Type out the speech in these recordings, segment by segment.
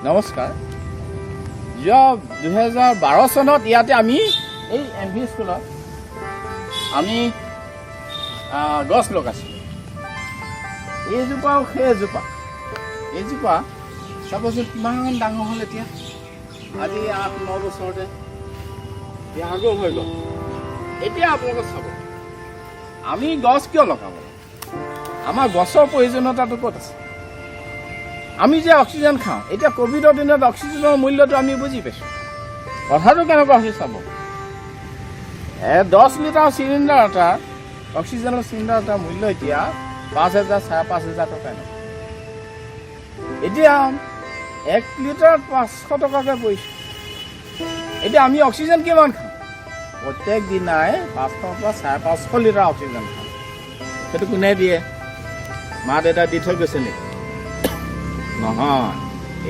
নমস্কাৰ। যোৱা 2012 চনত ইয়াতে আমি এই এম ভি স্কুলত আমি গছ লগাইছিলোঁ। এইজোপাও সেই এজোপা, এইজোপা চাবচোন কিমান ডাঙৰ হ'ল এতিয়া। আজি 8-9 বছৰতে আগৰ হৈ গ'ল। এতিয়া আপোনালোকে চাব, আমি গছ কিয় লগাব লাগে, আমাৰ গছৰ প্ৰয়োজনীয়তাটো ক'ত আছে? আমি যে অক্সিজেন খাওঁ, এতিয়া ক'ভিডৰ দিনত অক্সিজেনৰ মূল্যটো আমি বুজি পাইছোঁ। কথাটো কেনেকুৱা হৈছে চাব, 10 লিটাৰ চিলিণ্ডাৰ এটা, অক্সিজেনৰ চিলিণ্ডাৰ এটাৰ মূল্য এতিয়া 5,000, 5,500 টকাই নহয়। এতিয়া 1 লিটাৰত 500 টকাকৈ পৰিছে। এতিয়া আমি অক্সিজেন কিমান খাওঁ? প্ৰত্যেক দিনাই 500ৰ পৰা 550 লিটাৰ অক্সিজেন খাওঁ। সেইটো কোনে দিয়ে? মা দেউতাই দি থৈ গৈছে নেকি? নহয়।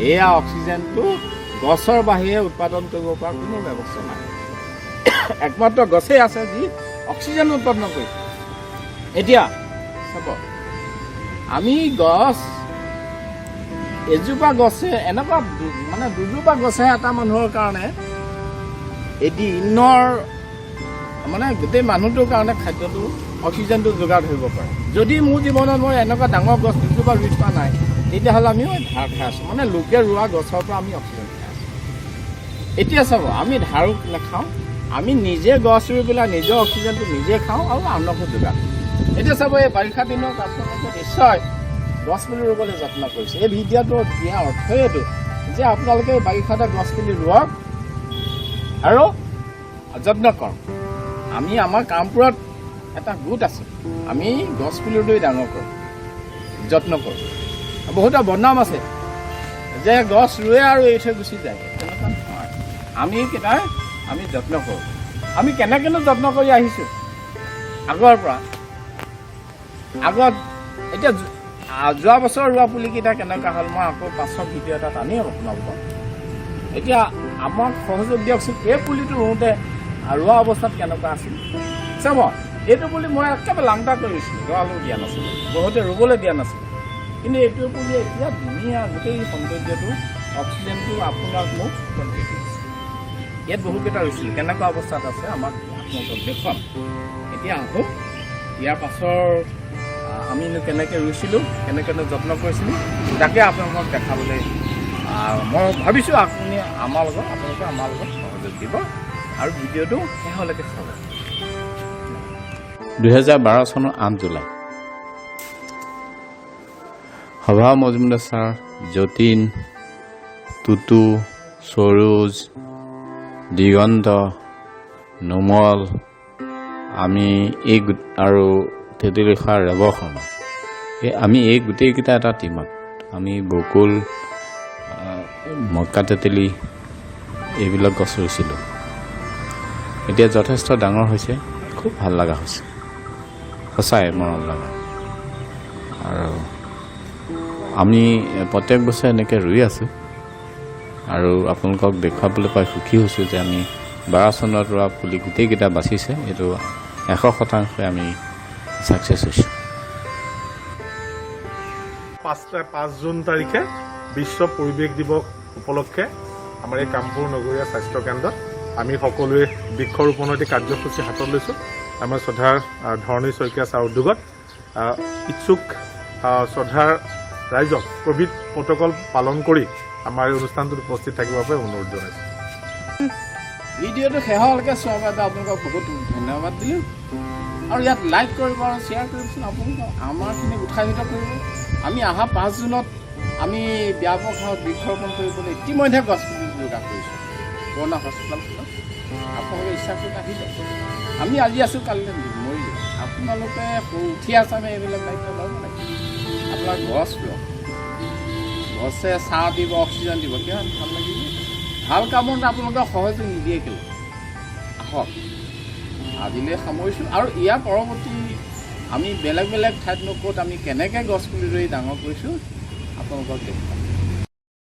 এয়া অক্সিজেনটো গছৰ বাহিৰে উৎপাদন কৰিব পৰা কোনো ব্যৱস্থা নাই। একমাত্ৰ গছেই আছে যি অক্সিজেন উৎপাদন কৰিছে। এতিয়া চাব, আমি গছ এজোপা গছে, এনেকুৱা মানে দুজোপা গছে এটা মানুহৰ কাৰণে এদিনৰ, মানে গোটেই মানুহটোৰ কাৰণে খাদ্যটো, অক্সিজেনটো যোগাৰ ধৰিব পাৰে। যদি মোৰ জীৱনত মই এনেকুৱা ডাঙৰ গছ দুজোপা ৰুই থোৱা নাই, তেতিয়াহ'লে আমি ধাৰ খাই আছোঁ। মানে লোকে ৰোৱা গছৰ পৰা আমি অক্সিজেন খাই আছোঁ। এতিয়া চাব, আমি ধাৰো নাখাওঁ, আমি নিজে গছ ৰুই পেলাই নিজৰ অক্সিজেনটো নিজে খাওঁ আৰু আনকো যোগাৰ। এতিয়া চাব, এই বাৰিষা দিনত আপোনালোকে নিশ্চয় গছ পুলি ৰুবলৈ যত্ন কৰিছে। এই ভিডিঅ'টো দিয়া অৰ্থই এইটো যে আপোনালোকে এই বাৰিষাতে গছ পুলি ৰুৱক আৰু যত্ন কৰক। আমি আমাৰ কামপুৰত এটা গোট আছে, আমি গছ পুলি ৰুই ডাঙৰ কৰোঁ, যত্ন কৰোঁ। বহুতো বদনাম আছে যে গছ ৰুৱে আৰু এৰি থৈ গুচি যায়। তেনেকুৱা নহয়। আমি কেইটাই আমি যত্ন কৰোঁ। আমি কেনেকৈনো যত্ন কৰি আহিছোঁ আগৰ পৰা? আগত এতিয়া যোৱা বছৰ ৰোৱা পুলিকেইটা কেনেকুৱা হ'ল, মই আকৌ পাছৰ ভিডিঅ' এটাত আনিম আপোনালোকক। এতিয়া আমাক সহযোগ দিয়কচোন। এই পুলিটো ৰুওঁতে ৰোৱা অৱস্থাত কেনেকুৱা আছিল চাব। এইটো পুলি মই একেবাৰে লাংটা কৰি ৰুইছিলোঁ, গঁৰালো দিয়া নাছিলোঁ, বহুতে ৰুবলৈ দিয়া নাছিল। কিন্তু এইটো পুলি এতিয়া ধুনীয়া, গোটেই সৌন্দৰ্যটো, অক্সিজেনটো আপোনাক মোক দি দিছে। ইয়াত বহুকেইটা ৰুইছিলোঁ, কেনেকুৱা অৱস্থাত আছে আমাক আপোনালোকক দেখুৱাম। এতিয়া আহোঁ, ইয়াৰ পাছৰ আমিনো কেনেকৈ ৰুইছিলোঁ, কেনেকৈনো যত্ন কৰিছিলোঁ, তাকে আপোনালোকক দেখাবলৈ মই ভাবিছোঁ। আপুনি আমাৰ লগত, আপোনালোকে আমাৰ লগত সহযোগ দিব আৰু ভিডিঅ'টো শেষলৈকে চাব। 2012 চনৰ 8 জুলাই, সভা মজুমদাৰ ছাৰ, যতীন, টুটু, সৰোজ, দিগন্ত, নোমল, আমি এই আৰু তেতেলীখোৱা ৰেৱ শৰ্মা, এই আমি এই গোটেইকেইটা এটা টীমত আমি বকুল, মক্কা তেতেলী এইবিলাক গছ ৰুইছিলোঁ। এতিয়া যথেষ্ট ডাঙৰ হৈছে, খুব ভাল লগা হৈছে, সঁচাই মৰম লগা। আৰু আমি প্ৰত্যেক বছৰে এনেকৈ ৰুই আছোঁ আৰু আপোনালোকক দেখুৱাবলৈ পাই সুখী হৈছোঁ যে আমি 12 চনত ৰোৱা পুলি গোটেইকেইটা বাচিছে। এইটো 100 শতাংশই আমি ছাকচেছ হৈছোঁ। 5 জুন তাৰিখে বিশ্ব পৰিৱেশ দিৱস উপলক্ষে আমাৰ এই কামপুৰ নগৰীয়া স্বাস্থ্য কেন্দ্ৰত আমি সকলোৱে বৃক্ষৰোপণৰ এটি কাৰ্যসূচী হাতত লৈছোঁ। আমাৰ শ্ৰদ্ধাৰ ধৰণী শইকীয়া ছাৰ উদ্যোগত ইচ্ছুক শ্ৰদ্ধাৰ ৰাইজক ক'ভিড প্ৰট'কল পালন কৰি আমাৰ এই অনুষ্ঠানটোত উপস্থিত থাকিবৰ বাবে অনুৰোধ জনাইছোঁ। ভিডিঅ'টো শেষলৈকে চোৱাৰ বাবে আপোনালোকক বহুত ধন্যবাদ দিলোঁ আৰু ইয়াত লাইক কৰিব আৰু শ্বেয়াৰ কৰিবচোন। আপোনালোকক আমাৰখিনি উৎসাহিত কৰিব। আমি অহা 5 জুনত আমি ব্যাপক হাৰত বৃক্ষৰোপণ কৰিবলৈ ইতিমধ্যে গছ পুলি যোগাৰ কৰিছোঁ পুৰণা হস্পিটেলখনত। আপোনালোকে ইচ্ছা কৰিলে আহি যাওক। আমি আজি আছোঁ, কালিলৈ মৰি যাম। আপোনালোকে উঠি আছামে এইবিলাক দায়িত্ব ল'ব লাগে। আপোনাক গছ ৰুৱক, গছে ছাঁ দিব, অক্সিজেন দিব, কিমান ভাল লাগিব। ভাল কামত আপোনালোকে সহযোগ নিদিয়ে কেলৈ? আহক, আজিলৈ সামৰিছোঁ। আৰু ইয়াৰ পৰৱৰ্তী আমি বেলেগ বেলেগ ঠাইতনো ক'ত আমি কেনেকৈ গছ পুলি ৰুই ডাঙৰ কৰিছোঁ আপোনালোকক দেখুৱাম।